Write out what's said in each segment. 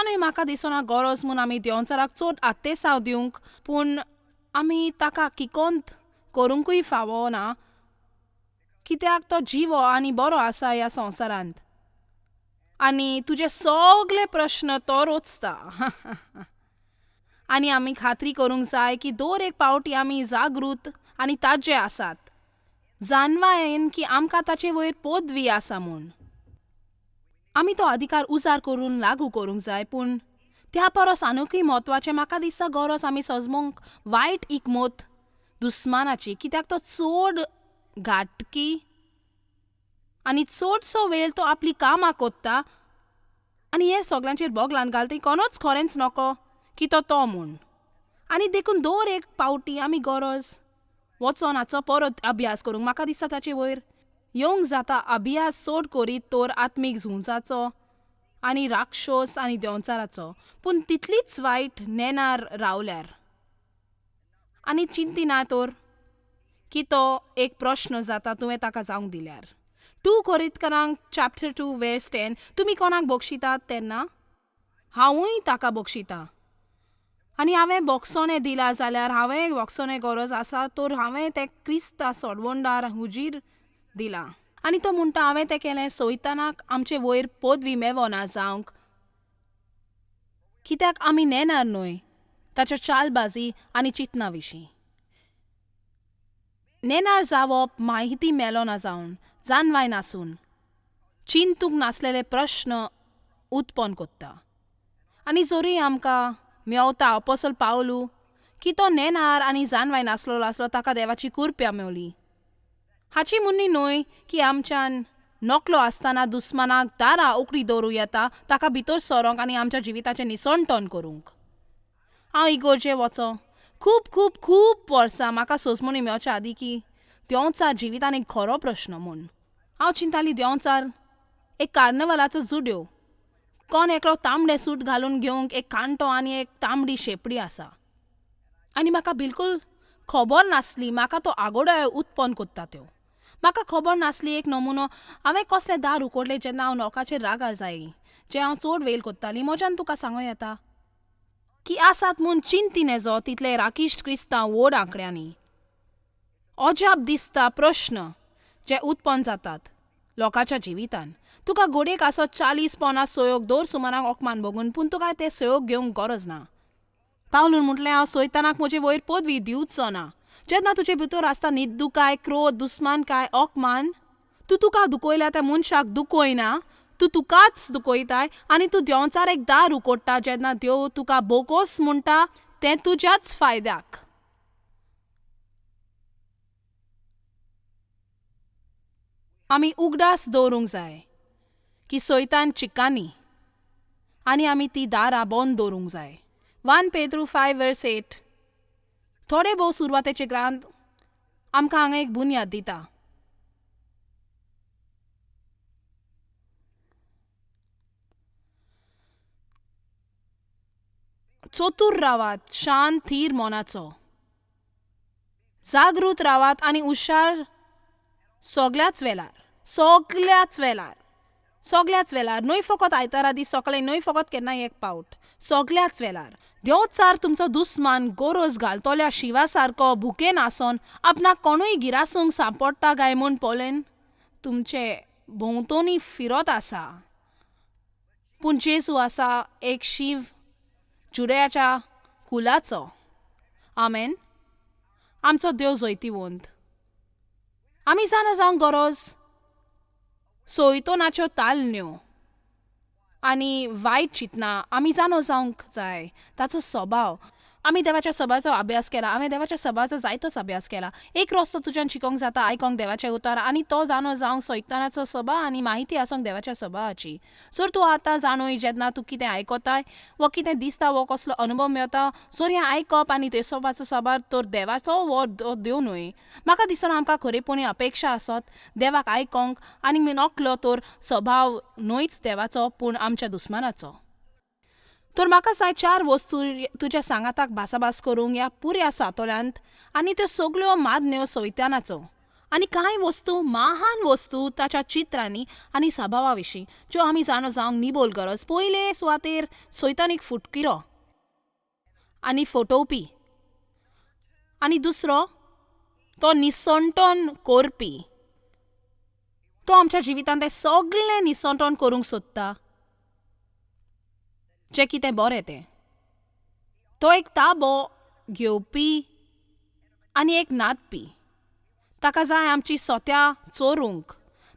केन्नाय म्हाका दिसना गरज म्हूण आमी देंवचाराक चड आत्तेसांव दिवंक, पूण आमी ताका किकोंत करुंकूय फावो ना, कित्याक तो जिवो आनी बरो आसा ह्या संवसारांत आनी तुजे सगले प्रश्न तो रोचता. आनी आमी खात्री करूंक जाय की दर एक पावटी आमी जागृत आनी ताज्जे आसात, जाणवायेन की आमकां ताचे वयर पदवी आसा म्हूण. आमी तो अधिकार उजार करून लागू करूंक जाय. पूण त्या परस आनीकूय म्हत्वाचें म्हाका दिसता गरज आमी सजमूंक वायट इकमत दुस्मानाची, कित्याक तो चड घाटकी आनी चडसो वेळ तो आपली कामां कोत्ता आनी हे सगल्यांचेर बोगलान घालता कोणूच खरेंच नको की तो तो म्हूण. आनी देखून दर एक पावटी आमी गरज वचोन हाचो परत अभ्यास करूंक. म्हाका दिसता ताचे वयर येवंक जाता अभ्यास चड करीत तर आत्मीक झुंजाचो आनी राक्षस आनी देंवचाराचो, पूण तितलीच वायट नेणार रावल्यार आनी चिंतिना तर की तो एक प्रश्न जाता तुवें ताका जावंक दिल्यार. 2 कोरिंथकारांक चॅप्टर 2 वर्स 10, तुमी कोणाक बक्षितात तेन्ना हांवूय ताका बक्षिता, आनी हांवें बोक्सोने दिला जाल्यार हांवें बोक्सोने गरज आसा तर हांवें तें क्रिस्ता सोडवणदार हुजीर दिला. आनी तो म्हणटा हांवें तें केलें सोयतानाक आमचे वयर पदवी मेवना जावंक, कित्याक आमी नेणार न्हय ताच्या चालबाजी आनी चिंतना विशीं. नेणार जावप माहिती मेलोना जावन, जाणवाय नासून, चिंतूंक नासलेले प्रश्न उत्पन्न कोत्ता. आनी जरूय आमकां मेवता अपोसल पावलू की तो नेणार आनी जाणवाय नासलेलो आसलो ताका देवाची कुरप्या मेवली. हाची म्हणणी न्हय की आमच्यान नकलो आसतना दुस्मानाक दारां उकडी दवरूं येता ताका भितर सरोंक आनी आमच्या जिविताचें निसणटण करूंक. हांव इगोर्जे वचो खूब खूब खूब वर्सां म्हाका सोजमणी मेवच्या आदीं की देंवचार जिवितान एक खरो प्रश्न म्हूण. हांव चिंताली देंवचार एक कार्नवलाचो जुड्यो, कोण एकलो तांबडे सूट घालून घेवंक एक कांटो आनी एक तांबडी शेपडी आसा, आनी म्हाका बिलकूल खबर नासली म्हाका तो आगोडो उत्पन्न कोत्ता त्यो. म्हाका खबर नासली एक नमुनो हांवें कसलें दार उकोडलें जेन्ना हांव लोकांचेर रागार जायी, जें हांव चड वेळ कोत्ताली. म्हज्यान तुका सांगूं येता की आसात म्हूण चिंती नेजो तितले राकिश्ट क्रिस्तांव व्हड आंकड्यांनी. अजाप दिसता प्रश्न जे उत्पन्न जातात लोकांच्या जिवितान. तुका घोडयेक आसत 40-50 सहयोग दर सुमाराक ओकमान बगून, पूण तुका ते सहयोग घेवंक गरज ना. पावलून म्हटलें हांव सोयतानाक म्हजे वयर पदवी दिवचो ना. जेन्ना तुजे भितर आसता निद्दुकाय, क्रोध, दुस्मानकाय, ओकमान, तूं तुका दुखयल्या त्या मनशाक दुखयना, तूं तुकाच दुखयताय आनी तूं देंवचार एक दार उकोडटा जेन्ना देव तुका बोगोस म्हणटा तें तुज्याच फायद्याक. आमी उगडास दवरूंक जाय की सोयतान चिकानी आनी आमी ती दारां बंद दवरूंक जाय. 1 पेद्रू 5 वर्स 8 थोडे भोव सुरवातेचे ग्रांत आमकां हांगा एक बुन्याद दिता. चतूर रावात, शांत थीर मनाचो, जागृत रावात आनी हुशार सगल्याच वेळार, सगल्याच वेळार, सगल्याच वेळार, न्हय फकत आयतारा दीस सकाळीं, न्हय फकत केन्नाय एक पावट, सगल्याच वेळार. देंवचार तुमचो दुस्मान गरज घालतल्या शिवा सारको भुकेन आसोन आपणाक कोणूय गिरासूंक सांपडटा काय म्हूण पळयन तुमचे भोंवतणी फिरत आसा. पूण जेजू आसा एक शिव जुडयाच्या कुलाचो. आमेन. आमचो देव जैतिवंत. आमी जाणा जावंक गरज सोयतोनाच्यो तालन्यो आनी वायट चिंतना आमी जाणो जावंक जाय ताचो स्वभाव. आमी देवाच्या सभाचो अभ्यास केला, हांवें देवाच्या सभाचो जायतोच अभ्यास केला. एक रस्तो तुज्यान शिकोंक जाता आयकोंक देवाचें उतार आनी तो जाणो जावंक सोयतानाचो स्वभाव आनी माहिती आसोंक देवाच्या स्वभावाची. जर तूं आतां जाणूय जेन्ना तूं कितें आयकताय वो कितें दिसता वो कसलो अनुभव मेळटा, जर हें आयकप आनी ते स्वभावाचो स्वभाव तर देवाचो वो देव न्हय. म्हाका दिसना आमकां खरेपणी अपेक्षा आसत देवाक आयकोंक आनी नकलो तर स्वभाव न्हयच देवाचो पूण आमच्या दुस्मानाचो. तर म्हाका जाय 4 वस्तू तुज्या सांगाताक भासाभास करूंक ह्या पुऱ्या सातोल्यांत आनी त्यो सगल्यो मादन्यो सोयतानाचो आनी कांय वस्तू महान वस्तू ताच्या चित्रांनी आनी सभावा विशीं ज्यो आमी जाणो जावंक निबोल गरज. पयले सुवातेर सैतान एक फुटकिरो आनी फटोवपी आनी दुसरो तो निसंटन करपी. तो आमच्या जिवितांत तें सगळें निसंटन करूंक सोदता जें कितें बरें तें. तो एक ताबो घेवपी आनी एक नादपी. ताका जाय आमची सोत्या चोरूंक.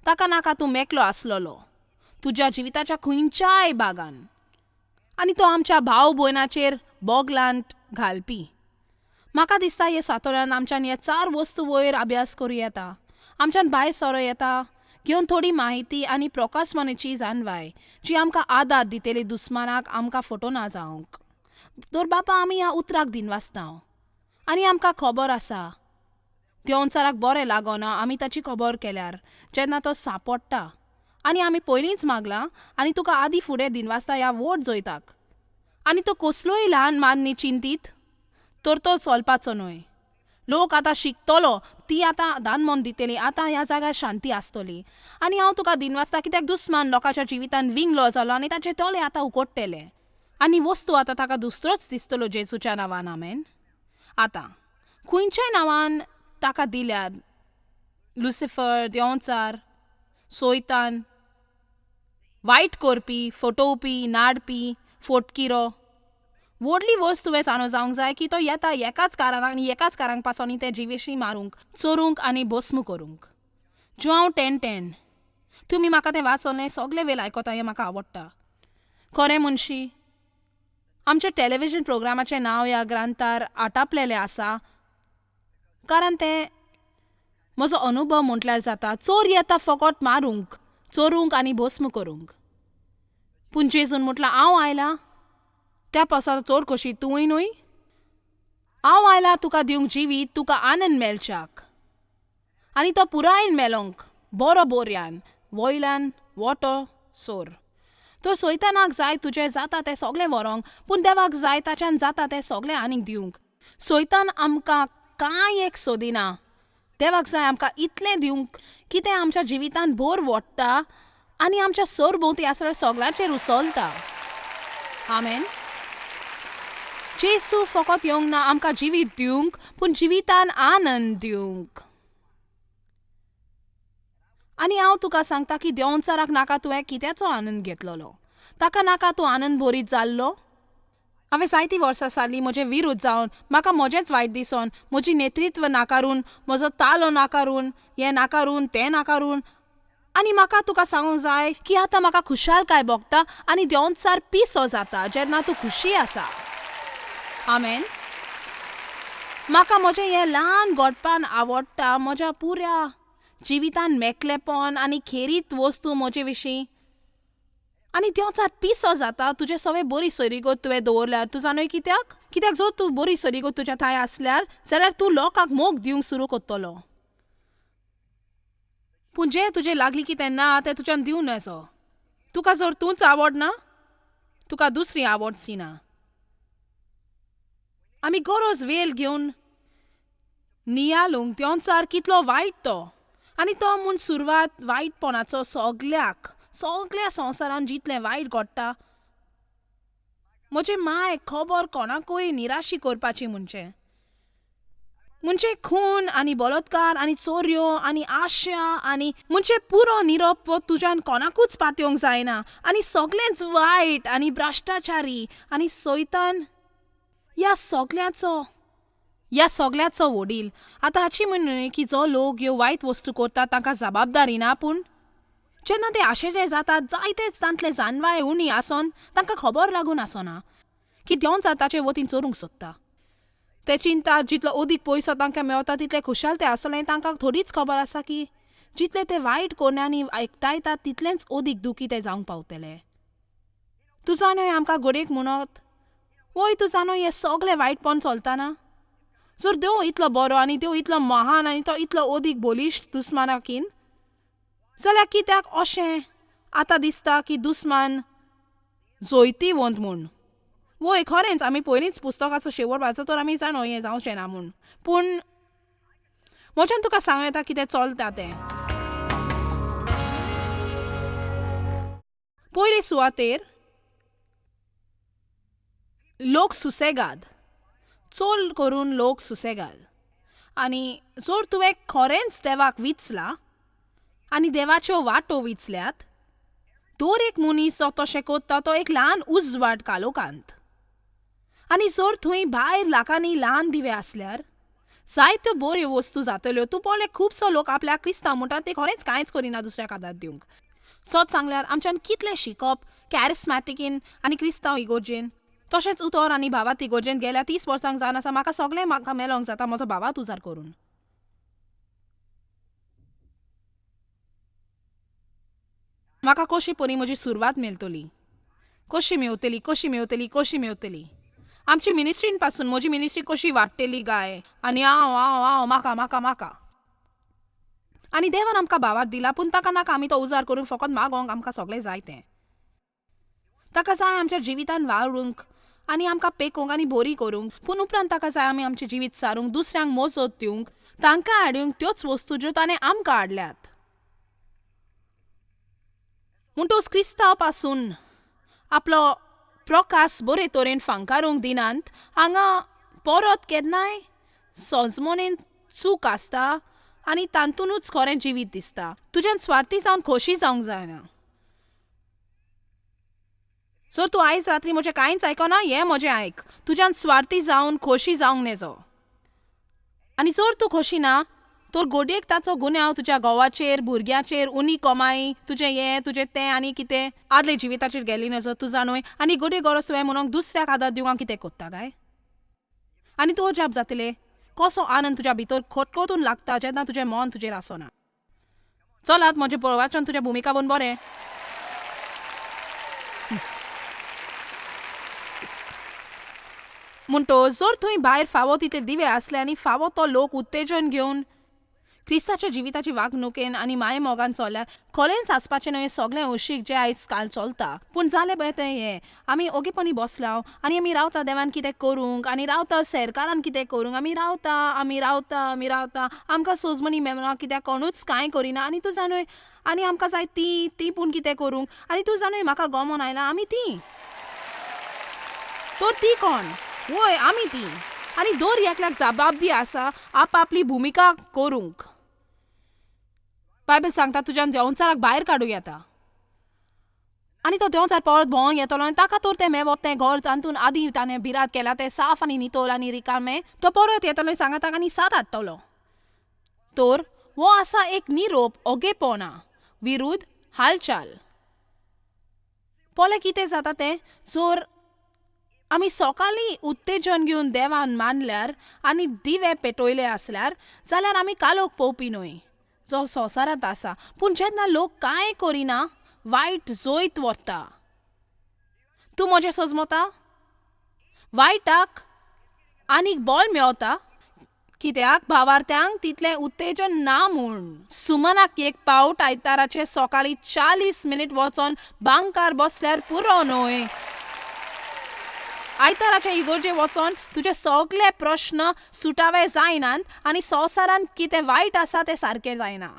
ताका नाका तूं मेकलो आसलेलो तुज्या जिविताच्या खंयच्याय भागान. आनी तो आमच्या भाव भयणाचेर बोगलांत घालपी. म्हाका दिसता हे सातोळ्यान आमच्यान ह्या चार वस्तू वयर अभ्यास करूं येता. आमच्यान भायर सरो येता घेवन थोडी माहिती आनी प्रकाशमानेची जाणवाय जी आमकां आदार दितली दुस्मानाक आमकां फटो ना जावंक. तर बापा आमी ह्या उतराक दिनवासता आनी आमकां खबर आसा देंवचाराक बरें लागना आमी ताची खबर केल्यार जेन्ना तो सांपडटा. आनी आमी पयलींच मागलां आनी तुका आदी फुडें दिनवासता ह्या वोट जोयताक. आनी तो कसलोय ल्हान मान्नी चिंतीत तर तो चलपाचो न्हय. लोक आतां शिकतलो ती आतां दानमन दितली आतां ह्या जाग्यार शांती आसतली. आनी हांव तुका दिनवासता कित्याक दुस्मान लोकांच्या जिवितान विंगलो जालो आनी ताचे तोले आतां उकोडटेले आनी वस्तू आतां ताका दुसरोच दिसतलो जेजूच्या नांवान. आमेन. आतां खंयच्याय नांवान ताका दिल्यार लुसिफर, देंवचार, सोयतान, वायट करपी, फटोवपी, नाडपी, फोटकिरो, व्हडली वस्त तुवें जाणो जावंक जाय की तो येता एकाच कारणाक आनी एकाच कारणाक पासून आनी तें जिवेशी मारूंक, चोरूंक आनी भस्म करूंक. जुआंव 10:10. तुमी म्हाका तें वाचोलें सगळे वेळ आयकता हें म्हाका आवडटा. खरें मुनशी आमच्या टॅलिविजन प्रोग्रामाचें नांव ह्या ग्रंथार आटापलेलें आसा कारण तें म्हजो अनुभव म्हटल्यार जाता. चोर येता फकत मारूंक, चोरूंक आनी भस्म करूंक. पूण जेजून म्हटलां हांव आयलां त्या पावसाचो चड खोशी तूंय न्हय. हांव आयलां तुका दिवंक जिवीत, तुका आनंद मेळच्याक आनी तो पुरायन मेलोंक बरो बोरयान वयल्यान वोटो सोर. तर सैतानाक जाय तुजें जाता तें सगळें व्हरोंक, पूण देवाक जाय ताच्यान जाता तें सगळें आनीक दिवंक. सैतान आमकां कांय एक सोदिना. देवाक जाय आमकां इतलें दिवंक की तें आमच्या जिवितान भोर वोडटा आनी आमच्या सरभोंवती आसल्यार सगळ्यांचेर उसलता. आमेन. जेजू फकत येवंक ना आमकां जिवीत दिवंक, पूण जिवितान आनंद दिवंक. आनी हांव तुका सांगता की देंवचाराक नाका तुवें कित्याचो आनंद घेतलेलो, ताका नाका तूं आनंद भरीत जाल्लो. हांवें जायतीं वर्सां सारलीं म्हजें विरुद्ध जावन, म्हाका म्हजेंच वायट दिसोन, म्हजी नेतृत्व नाकारून, म्हजो तालो नाकारून, हें नाकारून, तें नाकारून. आनी म्हाका तुका सांगूंक जाय की आतां म्हाका खुशालकाय भोगता आनी देंवचार पिसो जाता जेन्ना तूं खुशी आसा. आमेन. म्हाका म्हजें हें ल्हान घडपान आवडटा. म्हज्या पुऱ्या जिवितान मेकलेपण आनी खेरीत वस्तू म्हजे विशीं. आनी देंवचार पिसो जाता तुजें सगळें बरी सोयरीगत तुवें दवरल्यार. तूं जाणय कित्याक? कित्याक जर तूं बरी सोयरीगत तुज्या थंय आसल्यार जाल्यार तूं लोकांक मोग दिवंक सुरू करतलो. पूण जें तुजें लागली कितें ना तें तुज्यान दिवं नजो. तुका जर तूंच आवडना तुका दुसरी आवडची ना. आमी गरज वेल घेवन नियालूंक देंवचार कितलो वायट तो. आनी तो म्हूण सुरवात वायटपणाचो सगल्याक, सगल्या संवसारान जितलें वायट घडटा. म्हजे माय खबर कोणाकूय निराशी करपाची म्हणजे म्हणजे खून आनी बलात्कार आनी चोरयो आनी आशा आनी म्हणजे पुरो निरोप तुज्यान कोणाकूच पातयेवंक जायना. आनी सगळेंच वायट आनी भ्रश्टाचारी आनी सैतान ह्या सगळ्याचो वडील. आतां हाची म्हण न्हय की जो लोक ह्यो वायट वस्तू करतात तांकां जबाबदारी ना, पूण जेन्ना ते आशेचे जातात जायतेच तांतले जानवाय उणी आसोन तांकां खबर लागून आसना की देंवचार ताचे वतीन चोरूंक सोदता. ते चिंता जितलो अदीक पयसो तांकां मेवता तितले खुशाल ते आसतले. तांकां थोडीच खबर आसा की जितले ते वायट कोन्यांनी एकठांयतात तितलेंच अदीक दुखी ते जावंक पावतले. तूं जाणय आमकां घडयेक म्हणत वय तूं जाणो हें सगळें वायटपण चलतना जर देव इतलो बरो आनी देव इतलो महान आनी तो इतलो अदीक बलिश्ट दुस्मानाकीन जाल्यार कित्याक अशें आतां दिसता की दुस्मान जैतिवंत म्हूण. वय खरेंच आमी पयलींच पुस्तकाचो शेवट वाचता तर आमी जाणो हें जावचें ना म्हूण. पूण म्हज्यान तुका सांगूं येता कितें चलता तें. पयले सुवातेर लोक सुसेगाद, चड करून लोक सुसेगाद. आनी जर तुवें खरेंच देवाक विचला आनी देवाच्यो वाटो विचल्यात, दर एक मनीस जो तशें करता तो एक ल्हान उजवाड कालोकांत. आनी जर थंय भायर लाखांनी ल्हान दिवे आसल्यार जायत्यो बऱ्यो वस्तू जातल्यो. तूं पळय खुबसो लोक आपल्याक क्रिस्तांव म्हणटा ते खरेंच कांयच करिना दुसऱ्याक आदार दिवंक. सत सांगल्यार आमच्यान कितलें शिकप कॅरिस्मॅटिकीन आनी क्रिस्तांव इगोर्जेन, तशेंच उतर आनी भावात इगोर्जेन गेल्या 30 वर्सांक जावन आसा. म्हाका सगळें म्हाका मेलोंक जाता म्हजो भावात उजार करून. म्हाका कशी परी म्हजी सुरवात मेळटली, कशी मेवतली, कशी मेवतली, कशी मेवतली. आमची मिनिस्ट्रीन पासून म्हजी मिनिस्ट्री कशी वाडटली गाय. आनी हांव हांव हांव म्हाका म्हाका म्हाका. आनी देवान आमकां भावात दिला, पूण ताका नाका आमी तो उजार करून फकत मागोंक आमकां सगळें जाय तें. ताका जाय आमच्या जिवितान वावरूंक आनी आमकां पेकोवंक आनी बोरी करूंक, पूण उपरांत ताका जाय आमी आमचें जिवीत सारूंक, दुसऱ्यांक मोजत दिवंक, तांकां हाडूंक त्योच वस्तू ज्यो ताणें आमकां हाडल्यात. म्हणटकच क्रिस्तांव पासून आपलो प्रकाश बरे तरेन फांकारूंक दिनात. हांगा परत केन्नाय सोजमणेन चूक आसता आनी तातूंतच खरें जिवीत दिसता. तुज्यान स्वार्थी जावन खोशी जावंक जायना. जर तूं आयज रात्री म्हजें कांयच आयकना, हें म्हजें आयक. तुज्यान स्वार्थी जावन खोशी जावंक नेजो. आनी जर तूं खोशी ना तर गोडयेक ताचो गुन्यांव तुज्या घोवाचेर, भुरग्याचेर, उनी कमाई, तुजें हें तुजें तें आनी कितें आदले जिविताचेर गेली नजो तूं जाणूय. आनी गोडये गरज तुवें म्हणून दुसऱ्याक आदार दिवंक हांव कितें कोत्ता काय? आनी तूं अजाप जातलें कसो आनंद तुज्या भितर खटखटून लागता जेन्ना तुजें मन तुजेर आसना. चलात म्हजें प्रवाचन तुज्या भुमिका बन बरें. म्हणटकच जर थंय भायर फावो तितले दिवे आसले आनी फावो तो लोक उत्तेजन घेवन क्रिस्ताच्या जिविताची वागणुकेन आनी मायेमोगान चल्ल्यार खरेंच आसपाचें न्हय सगळें अशीक जें आयज काल चलता. पूण जालें पळय तें हें, आमी ओगीपणी बसला आनी आमी रावता देवान कितें करूंक, आनी रावता सरकारान कितें करूंक, आमी रावता आमी रावता आमी रावता. आमकां सोजमणी मेळना कित्याक कोणूच कांय करिना. आनी तूं जाणूय आनी आमकां जाय ती ती पूण कितें करूंक. आनी तूं जाणूय म्हाका गोमोन आयला आमी ती तर ती कोण वय आमी ती. आनी दर एकल्याक जबाबदी आसा आपआपली भुमिका करूंक. बायबल सांगता तुज्यान देंवचाराक भायर काडूं येता आनी तो देंवचार परत भोंवोंक येतलो आनी ताका तर तें मेवप तें घर तातूंत आदीं ताणें बिरात केला तें साफ आनी नितळ आनी रिकामें. तो परत येतलो आनी सांगा ताका आनी साथ हाडटलो. तर हो आसा एक निरोप ओगेपणा विरुद्ध हालचाल. पळय कितें जाता तें, जर आमी सकाळीं उत्तेजन घेवन देवान मानल्यार आनी दिवे पेटयले आसल्यार जाल्यार आमी कालोक पळोवपी न्हय जो संवसारांत आसा. पूण जेन्ना लोक कांय करिना वायट जैत व्हरता. तूं म्हजें सजमता? वायटाक आनीक बळ मेवता कित्याक भावार्थ्यांक तितलें उत्तेजन ना म्हूण. सुमनाक एक पावट आयताराचे सकाळीं 40 मिनीट वचोन बांकार बसल्यार पुरो न्हय. आयताराचे इगोर्जे वचोन तुजे सगळे प्रश्न सुटावे जायनात आनी संवसारांत कितें वायट आसा तें सारकें जायना.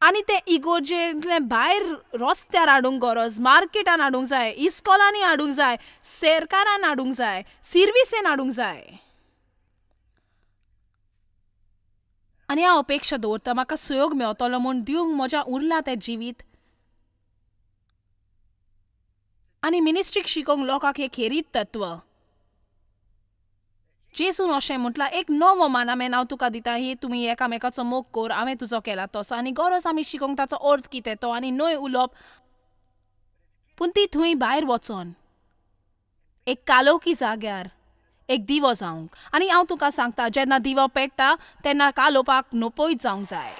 आनी तें इगोर्जेंतलें भायर रस्त्यार हाडूंक गरज, मार्केटान हाडूंक जाय, इस्कॉलांनी हाडूंक जाय, सरकारान हाडूंक जाय, सिर्विसेन हाडूंक जाय. आनी हांव अपेक्षा दवरता म्हाका सहयोग मेवतलो म्हूण दिवंक म्हज्या उरलां तें जिवीत आनी मिनिस्ट्रीक शिकोवंक लोकांक एक खेरीत तत्व. जेजून अशें म्हटलां, एक नवो मानामेन हांव तुका दिता, ही तुमी एकामेकाचो मोग कर, हांवें तुजो केला तसो. आनी गरज आमी शिकोवंक ताचो अर्थ कितें तो आनी न्हय उलोवप, पूण ती थंय भायर वचोन एक कालोकी जाग्यार एक दिवो जावंक. आनी हांव तुका सांगता जेन्ना दिवो पेट्टा तेन्ना कालोवपाक नपयत जावंक जाय.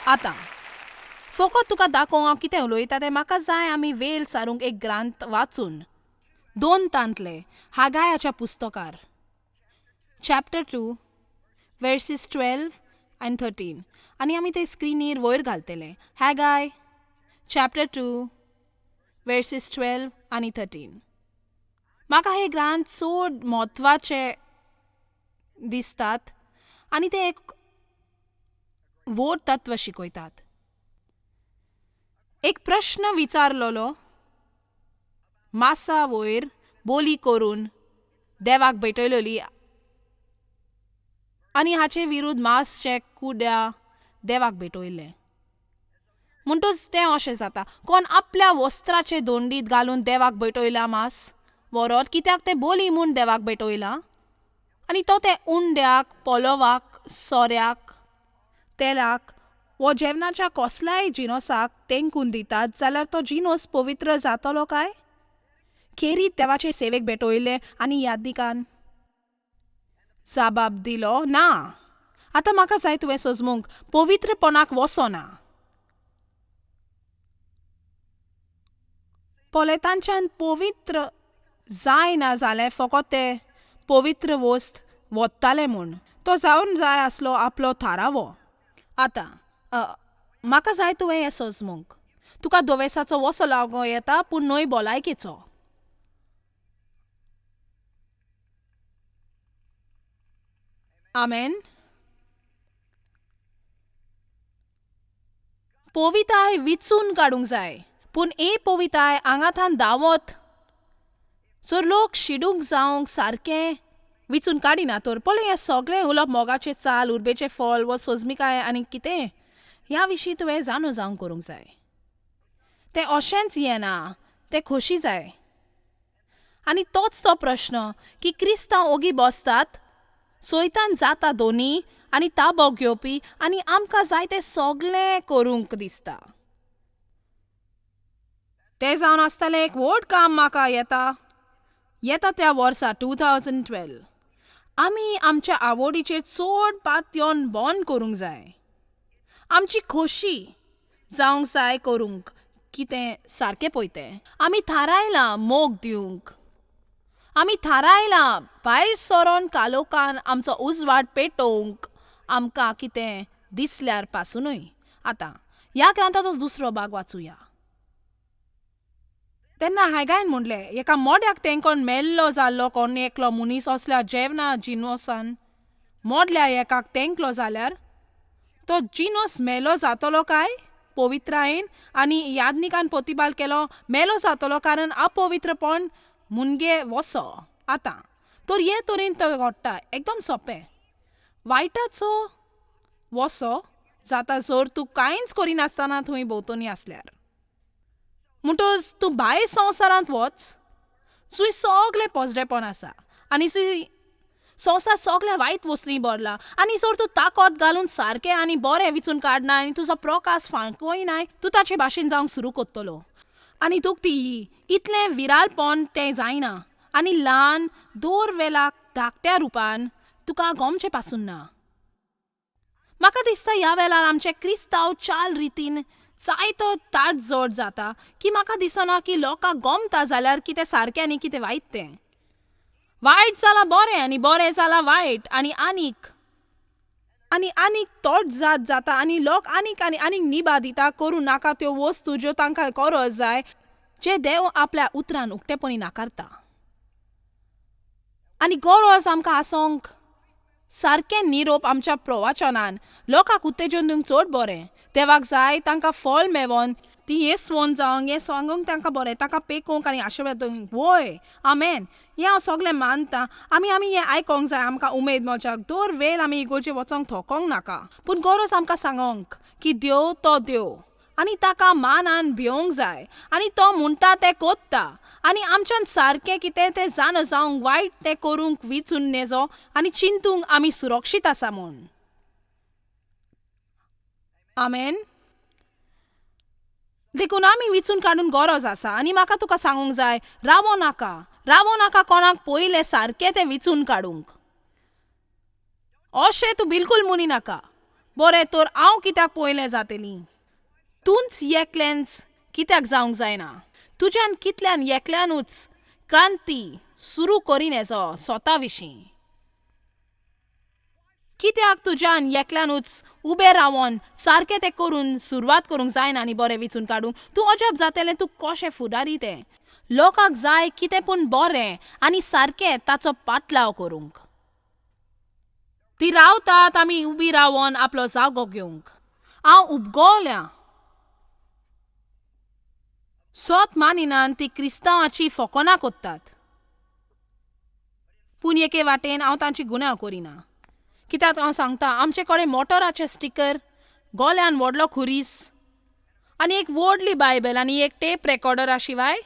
आतां फकत तुका दाखोवंक हांव कितें उलयता तें म्हाका जाय आमी वेल सारूंक एक ग्रांथ वाचून. 2 तांतले हागायाच्या पुस्तकार चॅप्टर 2 वर्सीस 12 आनी 13. आनी आमी ते स्क्रिनीर वयर घालतले. हागाय चॅप्टर 2 वर्सीस 12 आनी 13. म्हाका हे ग्रांथ चड म्हत्वाचे दिसतात आनी ते एक व्हड तत्व शिकयतात. एक प्रश्न विचारलेलो मासा वयर बोली करून देवाक भेटयलेली आनी हाचे विरुद्ध मासचे कुड्या देवाक भेटयल्लें. म्हणटूच तें अशें जाता, कोण आपल्या वस्त्राचे दोंडीत घालून देवाक भेटयला मास व्हरत कित्याक तें बोली म्हूण देवाक भेटयलां आनी तो ते उंड्याक, पोलोवाक, सोऱ्याक, तेलाक वो जेवणाच्या कसल्याय जिनोसाक तेंकून दितात जाल्यार तो जिनोस पवित्र जातलो काय? खेरीत देवाचे सेवेक भेटयलें आनी यादीकान जाबाब दिलो ना. आतां म्हाका जाय तुवें सोजमूंक पवित्रपणाक वचना. पळय तांच्यान पवित्र जायना जालें, फकत ते पवित्र वस्त वत्ताले म्हूण तो जावन जाय आसलो आपलो थारावो. आतां म्हाका जाय तुवें हें सोजमूंक, तुका दोवेसाचो वसो लागो येता पूण न्हय भलायकेचो. आमेन. पविताय विचून काडूंक जाय, पूण ए पविताय आंगाथान दावत सो लोक शिडूंक जावंक सारकें विचून काडिना तर पळय हें सगळें उलोवप मोगाचें चाल, उर्बेचें फळ वो सोजमिकाय आनी कितें ह्या विशीं तुवें जाणू जावंक करूंक जाय. तें अशेंच येना, तें खोशी जाय. आनी तोच तो प्रश्न की क्रिस्तांव ओगी बसतात, सोयतान जाता दोनी आनी ताबो घेवपी आनी आमकां जाय तें सगळें करूंक दिसता. तें जावन आसतालें एक व्हड काम म्हाका येता येता त्या वर्सा 2012 आमी आमच्या आवडीचेर चड पातयन बंद करूंक जाय. आमची खोशी जावंक जाय करूंक कितें सारकें पळय तें. आमी थारायलां मोग दिवंक, आमी थारायलां भायर सरोन कालोकान आमचो उजवाड पेटोवंक आमकां कितें दिसल्यार पासुनूय. आतां ह्या ग्रंथाचो दुसरो भाग वाचुया. तेन्ना हायगायन म्हणलें, एका मोड्याक तेंकोन मेल्लो जाल्लो कोण एकलो मनीस असल्या जेवणा जिनोसान मोडल्या एकाक तेंकलो जाल्यार तो जिनोस मेलो जातलो काय? पवित्रायेन आनी यादनिकान प्रतिबाल केलो मेलो जातलो, कारण अपवित्रपण मुनगे वसो. आतां तर हे तरेन तो घडटा एकदम सोंपें. वायटाचो वसो जाता जर तूं कांयच करिनासतना थंय भोंवतणी आसल्यार. म्हणटच तूं भायर संवसारांत वच, जंय सगळें पोजडेपण आसा आनी जंय संवसार सगळ्या वायट वस्तूंनी भरला आनी जर तूं ताकद घालून सारकें आनी बरें विचून काडना आनी तुजो प्रकाश फांकयनाय, तूं ताचे भाशेन जावंक सुरू करतलो. आनी दुखती ही इतलें विरालपण तें जायना आनी ल्हान दर वेळाक धाकट्या रुपान तुका गोमचें पासून ना. म्हाका दिसता ह्या वेळार आमचे क्रिस्तांव चाल रितीन जायतो ताट जोड जाता की म्हाका दिसना की लोकांक गोमता जाल्यार कितें सारकें आनी कितें वायट तें. वायट जालां बरें आनी बरें जालां वायट आनी आनीक आनी आनीक तोट जात जाता आनी लोक आनीक आनी आनीक निबा दिता करूं नाका त्यो वस्तू ज्यो तांकां गरज जाय, जे देव आपल्या उतरान उक्तेपणी नाकारता. आनी गरज आमकां आसोंक सारकें निरोप आमच्या प्रवाचनान लोकांक उत्तेजन दिवंक चड बरें. देवाक जाय तांकां फळ मेवोन ती हें स्वोन जावंक हें सांगूंक तांकां बरें, तांकां पेकोवंक आनी आशिर्वाद दिवंक. वय आमेन. हें हांव सगळें मानता. आमी आमी हें आयकोंक जाय, आमकां उमेद मेळच्याक. दर वेळ आमी इगोर्जे वचोंक थोकोंक नाका, पूण गरज आमकां सांगोंक की देव तो देव आनी ताका मानान भिवंक जाय आनी तो म्हणटा तें कोत्ता आनी आमच्यान सारकें कितें तें जाणा जावंक वायट तें करूंक विचून नेजो आनी चिंतूंक आमी सुरक्षीत आसा म्हूण. आमेन. देखून आमी विचून काडून गरज आसा आनी म्हाका तुका सांगूंक जाय, रावो नाका, रावो नाका कोणाक पयलें सारकें तें विचून काडूंक. अशें तूं बिलकूल म्हणी नाका. बरें तर हांव कित्याक पयलें जातली? तूंच एकल्यानच कित्याक जावंक जायना? तुज्यान कितल्यान एकल्यानूच क्रांती सुरू करीन हेजो स्वता विशीं. कित्याक तुज्यान एकल्यानूच उबें रावन सारकें तें करून सुरवात करूंक जायना आनी बरें विचून काडूंक? तूं अजाप जातलें तूं कशें फुडारी तें. लोकांक जाय कितें पूण बरें आनी सारकें ताचो पाटलाव करूंक. ती रावतात आमी उबी रावन आपलो जागो घेवंक. हांव उपगोल्या सोत मानिनान ती क्रिस्तांवाची फोकोना कोत्तात. पूण एके वाटेन हांव तांची गुन्यांव करिना. कित्याक हांव सांगता, आमचे कडेन मोटराचे स्टिकर, गोल्यान व्हडलो खुरीस आनी एक व्हडली बायबल आनी एक टेप रेकॉर्डरा शिवाय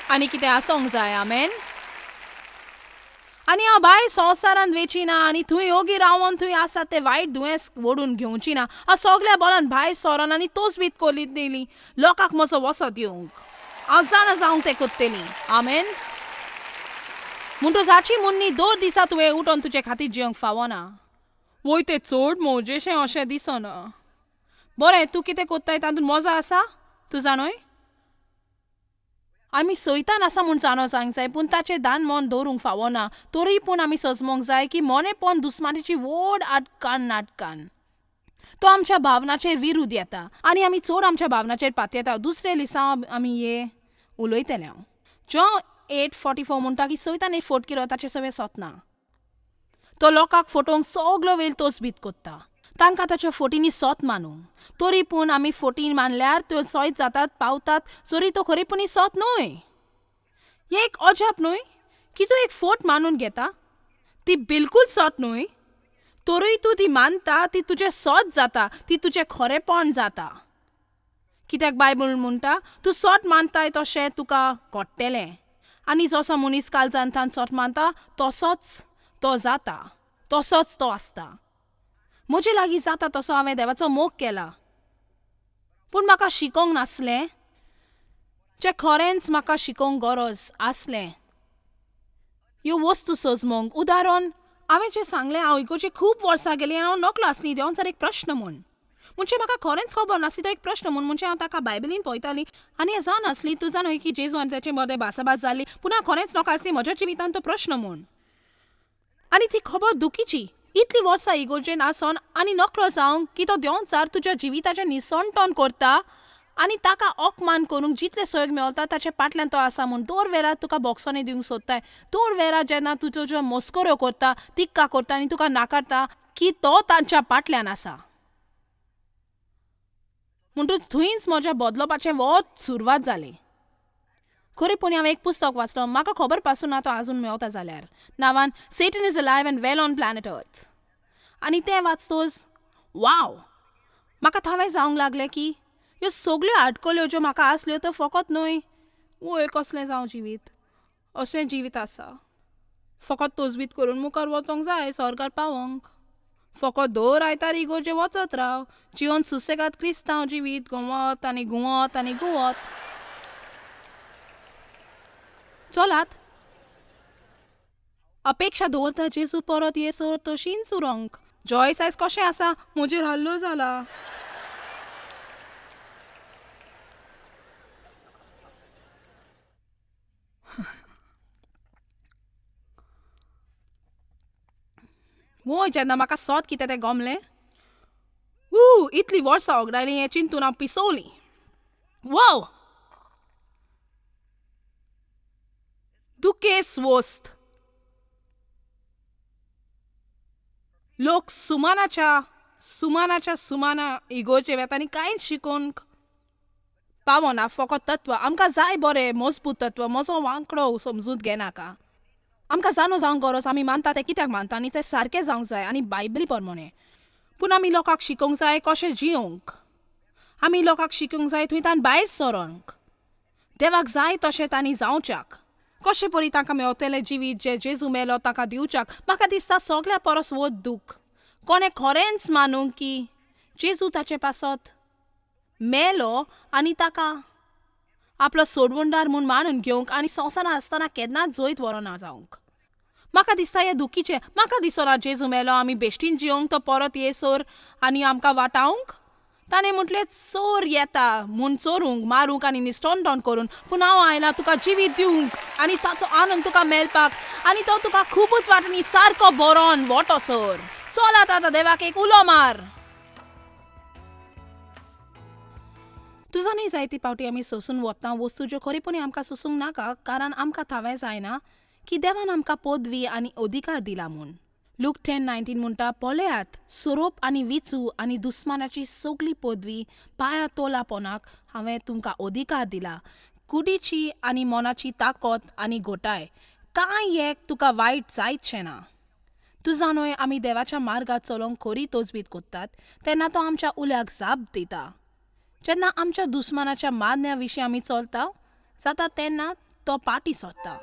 आनी कितें आसोंक जाय. आमेन. आनी हांव भायर संवसारांत वेची ना आनी थंय योगी रावन थंय आसा ते वायट दुयेंस ओडून घेवची ना. हांव सगल्या बोलान भायर सरोन आनी तोच कोलीत दिली लोकांक म्हजो वसो दिवंक. हांव जाणा जावंक तें कोत्तेली. आमेन. म्हणटच हाची मुन्नी दोन दिसा तुवें उठोन तुजे खातीर जिवंक फावना. वय तें चड मोजेशें अशें दिसना. बरें, तूं कितें कोत्ताय तातूंत मजा आसा तूं जाणोय. आमी सैतान आसा म्हूण जाणो जावंक जाय, पूण ताचें दान मन दवरूंक फावना. तरी पूण आमी सजमोंक जाय की मोनेपण दुस्मानाची व्हड आटकान नाटकान तो आमच्या भावनाचेर विरुद्ध येता आनी आमी चड आमच्या भावनाचेर पातयेता. दुसरे लिसांव आमी हे उलयतले. हांव जॉन 8:44 म्हणटा की सैतान एक फोट किरो ताचे सगळें सोतना. तो लोकांक फोटोवंक सगलो वेळ तोच बीत कोत्ता, तांकां ताच्या फोटींनी सोत मानूंक. तरी पूण आमी फोटीन मानल्यार त्यो सोयत जातात पावतात, जरी तो खरेपणी सोत न्हय. हें एक अजाप न्हय की तूं एक फोट मानून घेता, ती बिलकूल सोत न्हय, तरूय तूं ती मानता, ती तुजें सोत जाता, ती तुजें खरेपण जाता. कित्याक बायबल म्हणटा तूं सोत मानताय तशें तुका घडटलें. आनी जसो मनीस काळजांत सोत मानता तसोच तो जाता, तसोच तो आसता. म्हजे लागीं जाता तसो हांवें देवाचो मोग केला, पूण म्हाका शिकोवंक नासलें जें खरेंच म्हाका शिकोवंक गरज आसलें ह्यो वस्तू सजमोंक. उदाहरण हांवें जें सांगलें, हांव इगोर्जे खूब वर्सां गेलीं आनी हांव नकलो आसली देवान एक प्रश्न म्हूण. म्हणजे म्हाका खरेंच खबर नासली तो एक प्रश्न म्हूण. म्हणजे हांव ताका बायबलीन पळयताली आनी हें जावन आसली तूं जाणा की जेजू आनी ताचे मदें भासाभास जाली, पूण हांव खरेंच नकळो आसली म्हज्या जिवितांत तो प्रश्न म्हूण. आनी ती खबर दुखीची. इतली वर्सां इगोर्जेन आसोन आनी नकळो जावंक की तो देंवचार तुज्या जिविताचें निसणटण करता आनी ताका अपमान करूंक जितले सहयोग मेळटा ताचे फाटल्यान तो आसा म्हूण. दर वेळार तुका बोक्सांनी दिवंक सोदताय, दर वेळार जेन्ना तुज्यो ज्यो मस्कऱ्यो करता, तिक्का करता आनी तुका नाकारता की तो तांच्या फाटल्यान आसा. म्हणटूच थंयच म्हज्या बदलपाचें वच सुरवात जाली. खरेपणी हांवें एक पुस्तक वाचलो, म्हाका खबर पासून ना तो आजून मेवता जाल्यार, नांवान Satan is alive and well on planet earth. आनी तें वाचतोच वाव, म्हाका थावें जावंक लागलें की ह्यो सगल्यो आडकल्यो ज्यो म्हाका आसल्यो त्यो फकत न्हय वय कसलें जावं जिवीत, अशें जिवीत आसा, फकत तोजबीत करून मुखार वचोंक जाय स्वर्गार पावोंक. फकत दर आयतार इगोर्जे वचत राव, जिवन सुसेगाद क्रिस्तांव जिवीत घुंवत आनी घुंवत आनी घुंवत. चलात अपेक्षा दवरता जेजू परत येसर तशींच उरोंक. जॉयस आयज कशें आसा, म्हजेर हल्लो जाला. वय जेन्ना म्हाका सोत कितें तें गमलें, ऊ इतलीं वर्सां ओगडायलीं हें चिंतून हांव पिसवलीं. वाव दुखेस वस्त. लोक सुमानाच्या सुमानाच्या सुमाना इगोर्जे वेता आनी कांयच शिकोवंक पावना. फकत तत्व आमकां जाय, बरें मजबूत तत्व. म्हजो वांकडो समजून घेनाका. आमकां जाणो जावंक गरज आमी मानता तें कित्याक मानता आनी तें सारकें जावंक जाय आनी बायबली प्रमाणें. पूण आमी लोकांक शिकोवंक जाय कशें जियोंक, आमी लोकांक शिकोवंक जाय थंय तान भायर सरोंक, देवाक जाय तशें तांणी जावच्याक, कशें परी तांकां मेवतलें जिवीत जें जेजू मेलो तांकां दिवच्याक. म्हाका दिसता सगल्या परस व्हड दूख कोणें खरेंच मानूंक की जेजू ताचे पासत मेलो आनी ताका आपलो सोडवणदार म्हूण मानून घेवंक आनी संवसारांत आसतना केन्नाच जैत व्हरोना जावंक. म्हाका दिसता हें दुखीचें. म्हाका दिसना जेजू मेलो आमी बेश्टीन जियोंक तो परत येसर आनी आमकां वाटावंक. ताणें म्हटलें चोर येता म्हूण चोरूंक, मारूंक आनी निस्टोनटोन करून, पूण हांव आयलां तुका जिवीत दिवंक आनी ताचो आनंद तुका मेळपाक आनी तो तुका खुबूच वाटणी सारको बरोन वोटो सर. चलात आतां देवाक एक उलो मार. तुजा न्ही जायती पावटी आमी सोसून वता वस्तू ज्यो खरेपणी आमकां सोसूंक नाका, कारण आमकां थावें जायना की देवान आमकां पदवी आनी अधिकार दिला म्हूण. लूक 10:19 म्हणटा, पळयात, सोरोप आनी विचू आनी दुस्मानाची सगली पदवी पांया तोलापणाक हांवें तुमकां अधिकार दिला. कुडीची आनी मनाची ताकद आनी घोटाय कांय एक तुका वायट जायतशें ना. तूं जाणूय आमी देवाच्या मार्गार चलोवंक खरी तजवीज करतात तेन्ना तो आमच्या उल्याक जाप दिता. जेन्ना आमच्या दुस्मानाच्या मारण्या विशीं आमी चलता जाता तेन्ना तो पाटी सोदता.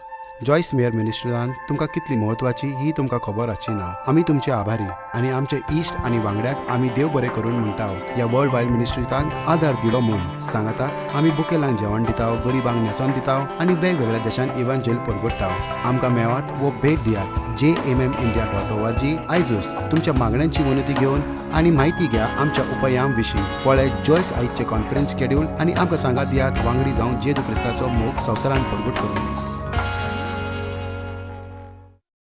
जॉयस मेयर मिनिस्ट्रीन तुमकां कितली म्हत्वाची ही तुमकां खबर आसची ना. आमी तुमचे आभारी आनी आमचे इश्ट आनी वांगड्याक आमी देव बरें करून म्हणटा ह्या वर्ल्ड वायड मिनिस्ट्रीतान आदार दिलो म्हूण. सांगाता आमी बुकेलांक जेवण दिता, गरिबांक न्हेसोन दिता आनी वेगवेगळ्या देशांत इवांजेल परगट्टा. आमकां मेळात वो भेट दियात jmmindia.org. आयजूच तुमच्या मागण्यांची विनंती घेवन आनी म्हायती घ्या आमच्या उपायां विशीं. पळय जॉयस आयचे कॉन्फरन्स शेड्यूल आनी आमकां सांगात दियात वांगडी जावन जेजू क्रिस्ताचो मोग संवसारान परगट करूं.